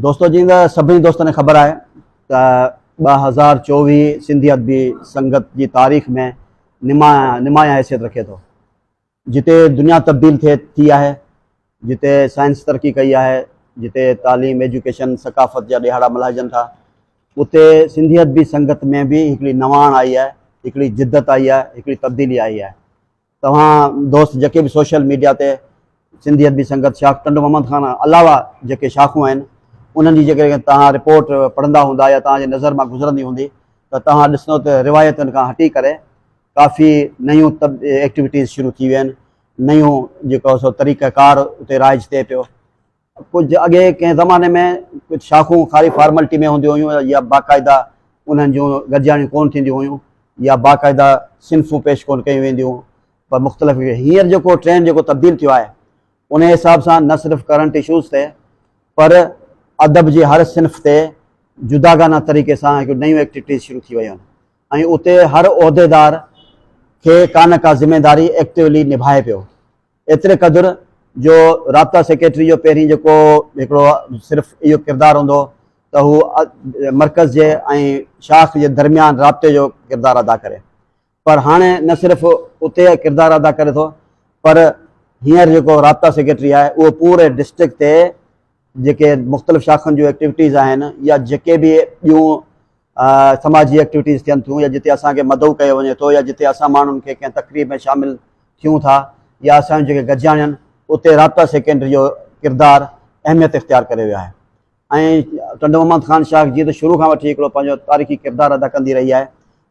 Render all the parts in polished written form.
دوستو جيئن ته سڀني دوستن کي خبر آهي ته 2024 سنڌي ادبي سنگت جي تاريخ ۾ نمايان نمايان حيثيت رکي ٿو. جتي دنيا تبديل ٿئي ٿي آهي، جتي سائنس ترقي ڪئي آهي، جتي تعليم ايجوڪيشن ثقافت جا ڏهاڙا ملهائجن ٿا، اتي سنڌي ادبي سنگت ۾ به هڪڙي نواڻ آئي آهي، هڪڙي جدت آئي آهي، هڪڙي تبديلي آئي آهي. توهان دوست جيڪي به سوشل ميڊيا تي سنڌي ادبي سنگت شاخ ٽنڊو محمد خان علاوه جيڪي شاخون آهن انهن جي جيڪڏهن توهان رپورٽ پڙهندا هوندا يا توهان جي نظر مان گذرندي هوندي ته توهان ڏسندو ته روايتن کان هٽي ڪري ڪافي نيون ايڪٽيوٽيز شروع ٿي ويون آهن، نيون جيڪو سو طريقه ڪار اتي رائج ٿئي پيو. ڪجهه اڳي ڪنهن زماني ۾ ڪجهه شاخون خالي فارملٽي ۾ هونديون هيون يا باقاعده انهن جون گڏجاڻيون ڪونه ٿينديون هيون يا باقاعده صنفون پيش ڪونه ڪيون وينديون هيون پر مختلف هينئر جيڪو ٽرينڊ جيڪو تبديل ٿيو آهي ان حساب سان نه صرف ڪرنٽ اشوز تي پر ادب جي هر صنف تي جداگانه طريقي سان هڪ نيون ايڪٽيوٽيز شروع ٿي ويون آهن ۽ اتي هر عهديدار کي ڪا نه ڪا ذميداري ايڪٽيولي نڀائي پيو. ايتري قدر جو رابطا سيڪريٽري جو پهرين جيڪو هڪڙو صرف اهو ڪردار هوندو هو ته هو مرڪز جي ۽ شاخ جي درميان رابطي جو ڪردار ادا ڪري پر هاڻي نه صرف اتي ڪردار ادا ڪري ٿو پر هينئر جيڪو رابطا سيڪريٽري آهي اهو پوري ڊسٽرڪٽ تي جيڪي مختلف شاخن جون ايڪٽيوٽيز آهن يا جيڪي به ٻيون سماجي ايڪٽيوٽيز ٿين ٿيون يا جتي اسان کي مدعو ڪيو وڃي ٿو يا جتي اسان ماڻهن کي ڪنهن تقريب ۾ شامل ٿيون ٿا يا اسان جون جيڪي گڏجاڻيون آهن اتي رابطا سيڪريٽري جو ڪردار اهميت اختيار ڪري ويو آهي ۽ ٽنڊو محمد خان شاخ جيئن ته شروع کان وٺي هڪڙو پنهنجو تاريخي ڪردار ادا ڪندي رهي آهي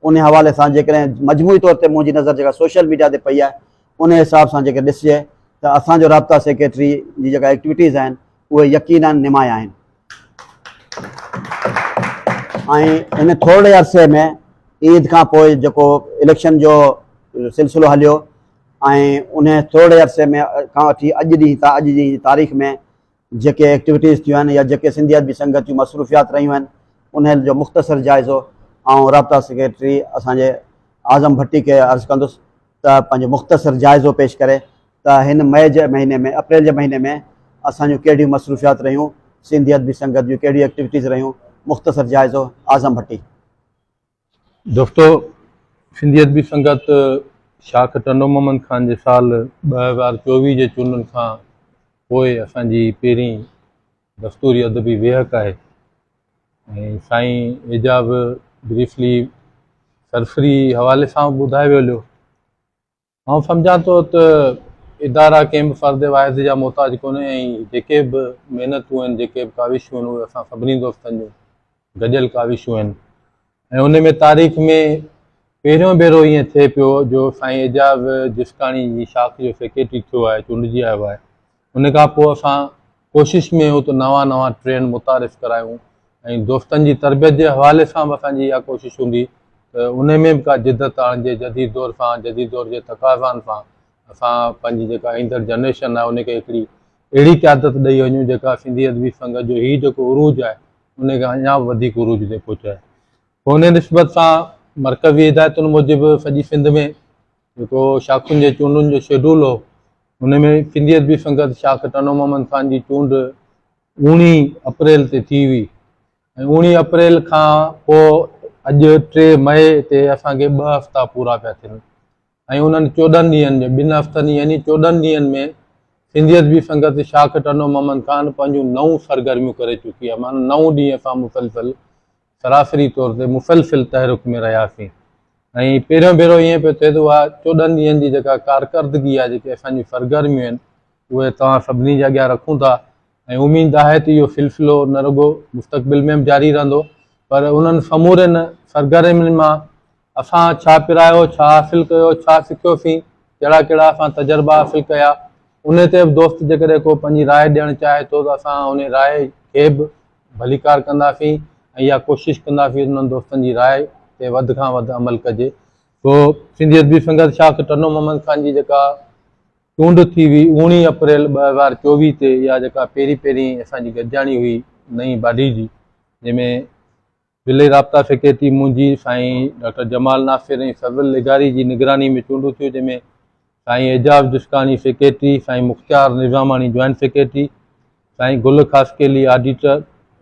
ان حوالي سان جيڪڏهن مجموعي طور تي منهنجي نظر جيڪا سوشل ميڊيا تي پئي آهي ان حساب سان جيڪڏهن ڏسجي ته اسان جو رابطا سيڪريٽري جي جيڪا ايڪٽيوٽيز آهن اهي يقيناً نمايان آهن ۽ ان ٿورڙي عرصي ۾ عيد کان پوء جيڪو اليڪشن جو سلسلو هليو ۽ ان ٿورڙي عرصي ۾ کان وٺي اڄ ڏينهن تا اڄ جي تاريخ ۾ جيڪي ايڪٽيوٽيز ٿيون آهن يا جيڪي سنڌي ادبي سنگت جون مصروفيات رهيون آهن انهن جو مختصر جائزو آئون رابطا سيڪريٽري اسان جي اعظم ڀٽي کي عرض ڪندس ته پنهنجو مختصر جائزو پيش ڪري ته هن مئي جي مهيني ۾ اپريل جي مهيني ۾ اسان جون ڪهڙيون مصروفيات رهيون سنڌي ادبي سنگت جون ڪهڙيون ايڪٽيوٽيز رهيون مختصر جائزو اعظم ڀٽي. دوستو سنڌي ادبي سنگت شاخ ٽنڊو محمد خان جي سال 2024 جي چونڊن کان پوء اسان جي پهرين دستوري ادبي ويهڪ آهي ۽ سائين اعجاز بريفلي سرسري حوالي سان ٻڌائي ويو هليو. آئون سمجهان ٿو ته ادارا ڪنهن به فرد واحد جا محتاج ڪونهي ۽ جيڪي به محنتون آهن جيڪي به ڪاوشون آهن اهي اسان سڀني دوستن جون گڏيل ڪاوشون آهن ۽ ان ۾ تاريخ ۾ پهريون ڀيرو ائين ٿئي پيو جو سائين اعجاز جسڪاڻي جي شاخ جو سيڪريٽري ٿيو آهي چونڊجي آيو آهي ان کان پوء اسان ڪوشش ۾ آهيون ته نوان نوان ٽرينڊ متعارف ڪرايون ۽ دوستن جي تربيت جي حوالي سان به اسان جي اها ڪوشش هوندي ته ان ۾ به ڪا جدت آڻجي جديد دور سان جديد دور جي تقاضائن سان اسان پنهنجي جيڪا ايندڙ جنريشن آهي ان کي هڪڙي اهڙي قيادت ڏئي وڃون جيڪا سنڌي ادبي سنگت جو هي جيڪو عروج آهي ان کي اڃا به وڌيڪ عروج تي پهچائي. پوء ان نسبت سان مرڪزي هدايتن موجب سڄي سنڌ ۾ جيڪو شاخن جي چونڊن جو شيڊول هو ان ۾ سنڌي ادبي سنگت شاخ ٽنڊو محمد خان جي چونڊ اوڻيهه اپريل تي ٿي هئي ۽ اوڻيهه اپريل کان پوء اڄ 3 مئي تي اسان کي 2 هفتا پورا پيا ٿين ۽ انهن 14 ڏينهن ۾ ٻن هفتن يعني 14 ڏينهن ۾ سنڌي ادبي سنگت شاخ ٽنڊو محمد خان پنهنجون نو سرگرميون ڪري چڪي آهي، معنيٰ 9 ڏينهن اسان مسلسل سراسري طور تي مسلسل تحرڪ ۾ رهياسين ۽ پهريون ڀيرو ائين پيو ٿئي ته اها 14 ڏينهن جي جيڪا ڪارڪردگي آهي جيڪي اسان جون سرگرميون آهن اهي توهان سڀني جي اڳيان رکون ٿا ۽ اميد آهي ته اهو سلسلو نه رڳو مستقبل ۾ به جاري رهندو پر انهن سمورين سرگرمين مان اسان ڇا پرايو، ڇا حاصل ڪيو، ڇا سکيوسين، ڪهڙا ڪهڙا اسان تجربا حاصل ڪيا، انهي تي به دوست جيڪڏهن ڪو پنهنجي راء ڏيڻ چاهي ٿو ته اسان انهي راء کي به ڀليڪار ڪنداسين ۽ اها ڪوشش ڪنداسين ته انهن دوستن جي راء تي وڌ کان وڌ عمل ڪجي. سو سنڌي ادبي سنگت شاخ ٽنڊو محمد خان جي جيڪا چونڊ ٿي هئي اوڻيهه اپريل 2024 تي اها جيڪا پهرين پهرين اسان جي گڏجاڻي هئي نئين باڊي جي جنهن ۾ ضلعي رابطا سيڪريٽري منهنجي، سائين ڊاڪٽر جمال ناصر ۽ فضل لغاري جي نگراني ۾ چونڊون ٿيون جنهن ۾ سائين اعجاز جسڪاڻي سيڪريٽري، سائين مختيار نظاماڻي جوائنٽ سيڪريٽري، سائين گل خاصخيلي آڊيٽر،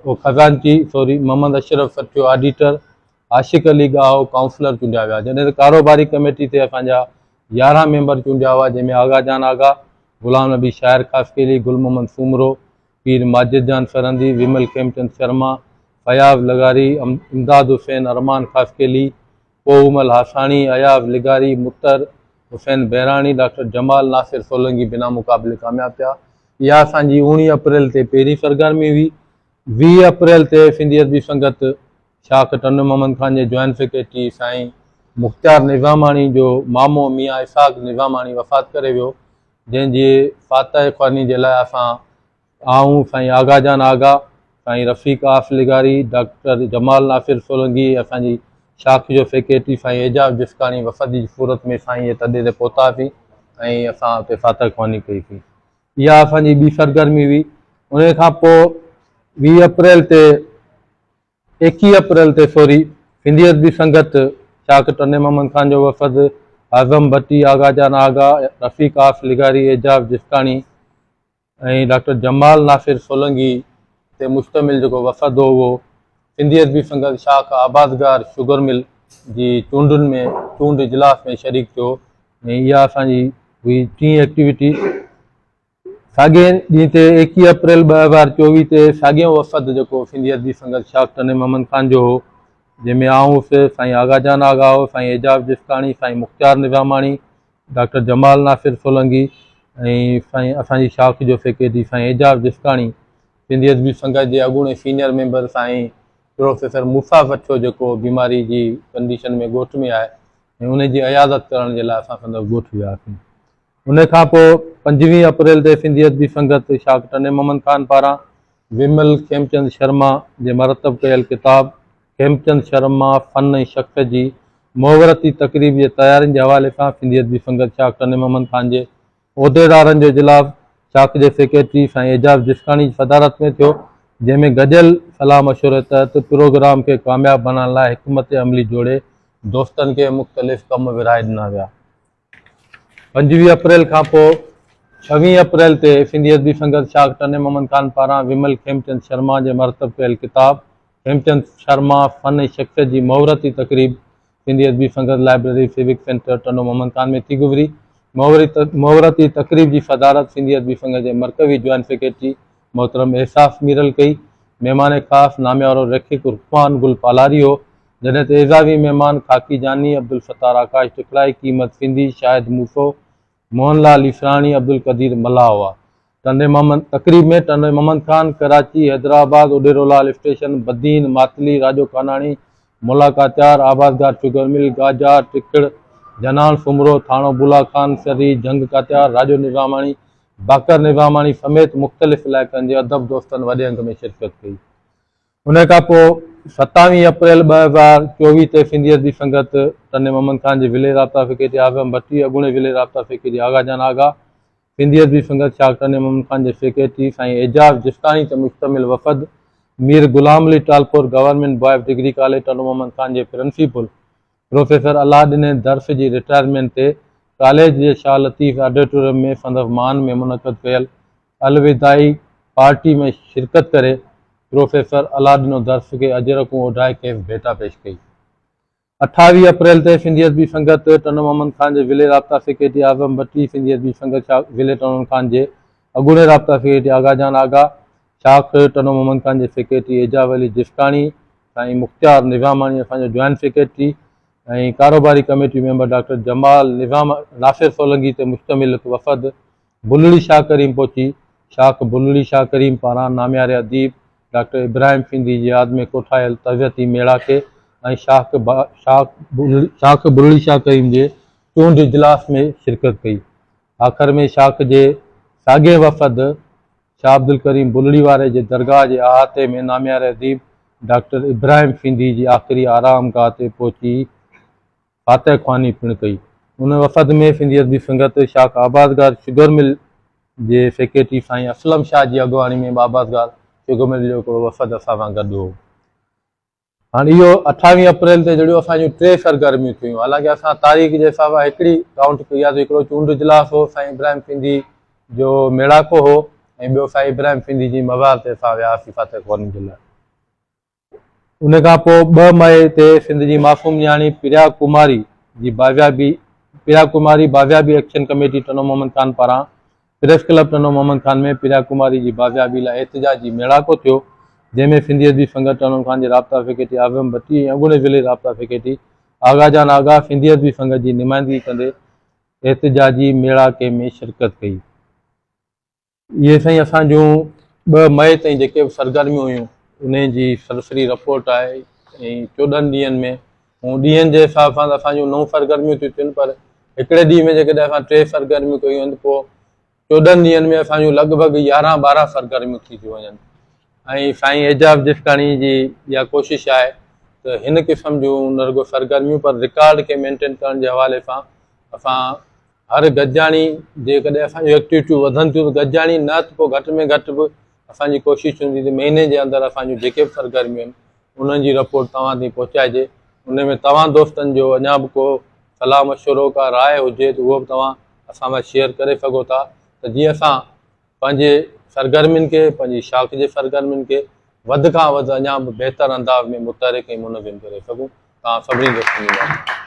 خزانچي سوري محمد اشرف سٺيو آڊيٽر، عاشق علي ڳاهو ڪائونسلر چونڊيا ويا. جڏهن ته ڪاروباري ڪميٽي تي اسان جا 11 ميمبر چونڊيا هئا جنهن ۾ آغا جان آغا، غلام نبي شاعر خاصخيلي، گل محمد سومرو، پير ماجد جان سرهندي، ومل کيمچند شرما، فياض لغاري، امداد حسين ارمان خاصخيلي، پوهومل هاساڻي، اياز لغاري، مطهر حسين بهراڻي، ڊاڪٽر جمال ناصر سولنگي بنا مقابلي ڪامياب ٿيا. اها اسان جي اوڻيهه اپريل تي پهرين سرگرمي هئي. 20 اپريل تي سنڌي ادبي سنگت شاخ ٽنڊو محمد خان جي جوائنٽ سيڪريٽري سائين مختيار نظاماڻي جو مامو ميان اسحاق نظاماڻي وفات ڪري ويو، جنهن جي فاتح خواني جي لاء اسان آئون، سائين آغا جان آغا، سائين رفيق آس لغاري، ڊاڪٽر جمال ناصر سولنگي ۽ اسان جي شاخ جو سيڪريٽري سائين اعجاز جسڪاڻي وفد جي صورت ۾ سائين جي تڏي تي پهتاسين ۽ اسان اتي فاتح خواني ڪئي سين. اها اسان جي ٻي سرگرمي هئي. انهيء کان پوء 20 اپريل تي 21 اپريل تي سوري سنڌي ادبي سنگت شاخ ٽنڊي محمد خان جو وفد اعظم ڀٽي، آغا جان آغا، رفيق آس لغاري، اعجاز جسڪاڻي ۽ ڊاڪٽر جمال ناصر سولنگي تي مشتمل جيڪو وفد هو اهو سنڌي ادبي سنگت شاخ آبادگار شگر مل جي چونڊن ۾ چونڊ اجلاس ۾ شريڪ ٿيو ۽ اها اسان جي هئي ٽين ايڪٽيوٽي. ساڳئي ڏينهن تي 21 اپريل 2024 تي ساڳيو وفد جيڪو سنڌي ادبي سنگت شاخ ٽنڊي محمد خان جو هو جنهن ۾ آئون هوس، سائين آغا جان آغا هو، سائين اعجاز جسڪاڻي، سائين مختيار نظاماڻي، ڊاڪٽر جمال ناصر سولنگي ۽ سائين اسان جي شاخ جو سيڪريٽري سائين اعجاز جسڪاڻي، سنڌي ادبي سنگت جي اڳوڻي سينيئر ميمبر سائين پروفيسر موسيٰ سٺيو جيڪو بيماري جي ڪنڊيشن ۾ ڳوٺ ۾ آهي ۽ ان جي عيادت ڪرڻ جي لاء اسان سندس ڳوٺ وياسين. ان کان پوء 25 اپريل تي سنڌي ادبي سنگت شاخ ٽنڊي محمد خان پاران ومل کيمچند شرما جي مرتب ڪيل ڪتاب کيمچند شرما فن ۽ شخص جي مهورتي تقريب جي تيارين جي حوالي سان سنڌي ادبي سنگت شاخ ٽنڊي محمد خان جي عهديدارن جو اجلاس شاخ جي سيڪريٽري سائين اعجاز جسڪاڻي جي صدارت ۾ ٿيو جنهن ۾ گڏيل صلاح مشوري تحت پروگرام کي ڪامياب بڻائڻ لاء حڪمت عملي جوڙي دوستن کي مختلف ڪم ورهائي ڏنا ويا. 25 اپريل کان پوء 26 اپريل تي سنڌي ادبي سنگت شاخ ٽنڊي محمد خان پاران ومل کيمچند شرما جي مرتب ڪيل ڪتاب کيمچند شرما فن ۽ شخصيت جي مهورتي تقريب سنڌي ادبي سنگت library civic centre Tando Muhammad Khan ۾ ٿي گذري. مهورتي تقريب جي صدارت سنڌي ادبي سنگت جي مرڪزي جوائنٽ سيڪريٽري محترم احساس ميرل ڪئي. مهمان خاص ناميارو ليکڪ عرفان گل پالاري هو، جڏهن ته اعزازي مهمان خاڪي جاني، عبدالستار آڪاش ٽکڙائي، قيمت سنڌي، شاهد موسو، موهن لال عيسراڻي، عبدالقدير ملاح هئا. ٽنڊي محمد تقريب ۾ ٽنڊي محمد خان، ڪراچي، حيدرآباد، اڏيرو لال اسٽيشن، بدين، ماتلي، راڄو ڪاناڻي، ملا ڪاتيار، آبادگار شگر مل، گاجا، ٽکڙ، جنان سومرو، ٿاڻو بولا خان، سري، جهنگ ڪاتيار، راڄو نظاماڻي، باقر نظاماڻي سميت مختلف علائقن جي ادب دوستن وڏي انگ ۾ شرڪت ڪئي. ان کان پوء 27 اپريل 2024 تي سنڌي ادبي سنگت ٽنڊي محمد خان جي ضلعي رابطا سيڪريٽري اعظم ڀٽي، اڳوڻي ضلعي رابطا سيڪريٽري آغا جان آغا، سنڌي ادبي سنگت شاخ ٽنڊي محمد خان جي سيڪريٽري سائين اعجاز جسڪاڻي تي مشتمل وفد Mir Ghulam Ali Talpur government boys degree college Tando Muhammad Khan جي پرنسپل پروفيسر الله ڏني درس جي رٽائرمينٽ تي ڪاليج جي شاهه لطيف آڊيٽوريم ۾ سندس مان ۾ منعقد ڪيل الوداعي پارٽي ۾ شرڪت ڪري پروفيسر الله ڏنو درس کي اجرڪون اوڍائي کيس ڀيٽا پيش ڪئي. 28 اپريل تي سنڌي ادبي سنگت ٽنڊو محمد خان جي ضلعي رابطا سيڪريٽري اعظم ڀٽي، سنڌي ادبي سنگت ضلعي ٽنڊو محمد خان جي اڳوڻي رابطا سيڪريٽري آغا جان آغا، شاخ ٽنڊو محمد خان جي سيڪريٽري اعجاز علي جسڪاڻي، سائين مختيار نظاماڻي اسان جو جوائنٽ سيڪريٽري ۽ ڪاروباري ڪميٽي ميمبر ڊاڪٽر جمال نظام ناصر سولنگي تي مشتمل هڪ وفد بلڙي شاهه ڪريم پهچي شاخ بلڙي شاهه ڪريم پاران نامياري اديب ڊاڪٽر ابراهيم سنڌي جي ياد ۾ ڪوٺايل تعزيتي ميڙاڪي ۽ شاخ شاخ بلڙي شاهه ڪريم جي چونڊ اجلاس ۾ شرڪت ڪئي. آخر ۾ شاخ جي ساڳئي وفد شاهه عبدالڪريم بلڙي واري جي درگاهه جي احاطي ۾ نامياري اديب ڊاڪٽر ابراهيم سنڌي جي آخري آرام گاهه تي پهچي فاتح خواني پڻ ڪئي. ان وفد ۾ سنڌي ادبي سنگت شاخ آبادگار شگر مل جي سيڪريٽري سائين اسلم شاهه جي اڳواڻي ۾ به آبادگار شگر مل جو هڪڙو وفد اسان سان گڏ هو. هاڻ اهو 28 اپريل تي جهڙيون اسان جون ٽي سرگرميون ٿيون، حالانڪه اسان تاريخ جي حساب سان هڪڙي ڪائونٽ ڪئي آهي ته هڪڙو چونڊ اجلاس هو، سائين ابراهيم سنڌي جو ميڙاڪو هو ۽ ٻيو سائين ابراهيم سنڌي جي مزار تي اسان ويا هئاسين فاتح خواني جي لاء. ان کان پوء 2 مئي تي سنڌ جي معصوم نياڻي پريا ڪماري جي بازيابي پريا ڪماري بازيابي ايڪشن ڪميٽي ٽنڊو محمد خان پاران پريس ڪلب ٽنڊو محمد خان ۾ پريا ڪماري جي بازيابي لاء احتجاجي ميڙاڪو ٿيو، جنهن ۾ سنڌي ادبي سنگت ٽنڊو خان جي رابطا سيڪريٽري اعظم ڀٽي ۽ اڳوڻي ضلعي رابطا سيڪريٽري آغا جان آغا سنڌي ادبي سنگت جي نمائندگي ڪندي احتجاجي ميڙاڪي ۾ شرڪت ڪئي. اهي سائين اسان جون 2 مئي تائين جيڪي به سرگرميون هيون انهي جي سرسري رپورٽ آهي ۽ 14 ڏينهن ۾ هون ڏينهن جي حساب سان ته اسان جون 9 سرگرميون ٿيون ٿين پر هڪڙي ڏينهن ۾ جيڪڏهن اسان 3 سرگرميون ڪيون آهن ته پوء 14 ڏينهن ۾ اسان جون لڳ ڀڳ 11 12 سرگرميون ٿي ٿيون وڃن ۽ سائين اعجاز جسڪاڻي جي اها ڪوشش آهي ته هن قسم جون نه رڳو سرگرميون پر رڪارڊ کي مينٽين ڪرڻ جي حوالي سان اسان هر گڏجاڻي جيڪڏهن اسان جون ايڪٽيوٽيون وڌن ٿيون ته گڏجاڻي نه ته پوء گهٽ ۾ گهٽ به اسان جي ڪوشش هوندي ته مهيني جي اندر اسان جون جيڪي به سرگرميون آهن انهن جي رپورٽ توهان تائين پهچائجي. ان ۾ توهان دوستن جو اڃا به ڪو صلاح مشورو ڪا راء هجي ته اهو به توهان اسان سان شيئر ڪري سگهو ٿا ته جيئن اسان پنهنجي سرگرمين کي پنهنجي شاخ جي سرگرمين کي وڌ کان وڌ اڃا به بهتر انداز ۾ متحرڪ ۽ منظم ڪري سگهون. توهان سڀني دوستن جي مهرباني.